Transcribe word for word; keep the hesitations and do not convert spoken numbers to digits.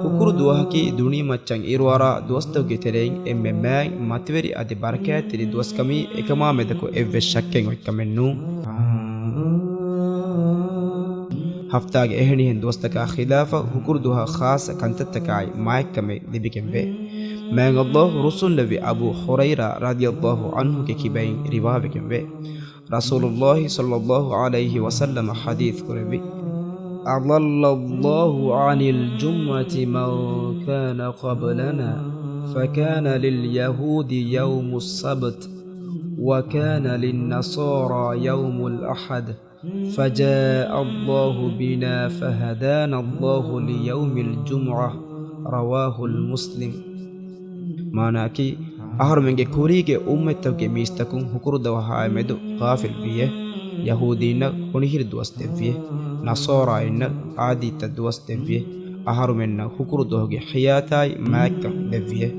ހުކުރު ދުވަހަކީ ދުނިޔެމައްޗަށް އިރުއަރާ ދުވަސްތަކުގެ ތެރެއިން އެންމެ މާތް މަތިވެރި އަދި ބަރަކާތްތެރި ދުވަސްކަމީ އެކަމާމެދަކު އެއްވެސް ޝައްކެއް އޮތްކަމެއް ނޫން. ހަފްތާގެ އެހެނިހެން ދުވަސްތަކާ ޚިލާފަށް ހުކުރު ދުވަހަށް ޚާއްޞަ ކަންތައްތަކާއި މާތްކަމެއް ލިބިގެންވޭ. މާތް ﷲ ރުއްސުންލެއްވި އަބޫ ހުރައިރާ ރަޟިޔަﷲ ޢަންހުގެ ކިބައިން ރިވާވެގެންވޭ. ރަސޫލުﷲ ޞައްލަﷲ ޢަލައިހި ވަސައްލަމަ ޙަދީޘް ކުރެއްވި، أظل الله عن الجمعة من كان قبلنا، فكان لليهود يوم السبت، وكان للنصارى يوم الأحد، فجاء الله بنا فهدانا الله ليوم الجمعة، رواه مسلم. މާނައަކީ، އަހަރުމެންގެ ކުރީގެ އުއްމަތްތަކުގެ މީސްތަކުން ހުކުރު ދުވަހާއި މެދު ޣާފިލް ވިއޭ. ޔަހޫދީންނަށް ކޮނިހިރި ދުވަސް ދެއްވިއޭ. ނަޞާރާއިންނަށް އާދީއްތަ ދުވަސް ދެއްވިއޭ. އަހަރުމެންނަށް ހުކުރު ދުވަހުގެ ޙަޔާތާއި މާތްކަން ދެއްވިއޭ.